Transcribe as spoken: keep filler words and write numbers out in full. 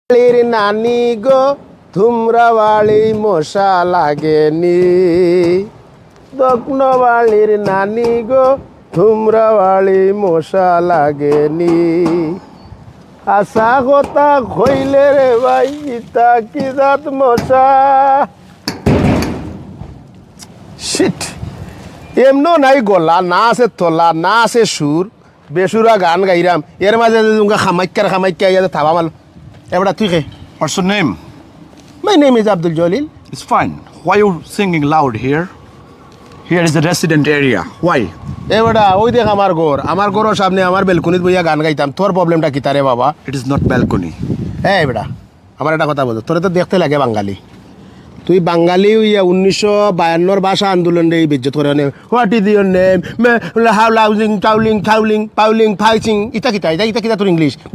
বাড়ির নানি গো, তোমরা বাড়ি মশা লাগেনি। দক্ষিণ বাড়ির নানি গো, তোমরা বাড়ি মশা লাগেনি। হাছা কথা কইলে রে ভাই, ইতা কি জাত মশা? শিট। এমনও নাই গলা, না আছে তলা, না আছে সুর, বেসুরা গান গাইরাম। এর মাঝে যদি তুমরা খামাইক্কার খামাইক্কা ইয়া থাবা মাল। এবারে তুই কে? What's your name? My name is Abdul Jalil. It's fine. Why you singing loud here? Here is a resident area. Why? এ বেটা, ওই দেখ আমার ঘর, আমার ঘরর সামনে আমার বেলকুনিত বইয়া গান গাইতাম। তোর প্রবলেমটা কিতা রে বাবা? It is not balcony. এ বেটা, আমার একটা কথা বল, তোরে তো দেখতে লাগে বাঙালি। তুই বাঙালি হইয়া উনিশশো বায়ান্নর ভাষা আন্দোলনরে বেইজ্জত করে অনে, what is your name? মে হাউলাউজিং টাউলিং থাউলিং পাউলিং ফাইসিং, ইতা কিতা, ইতা ইতা কিতা তোর ইংলিশ?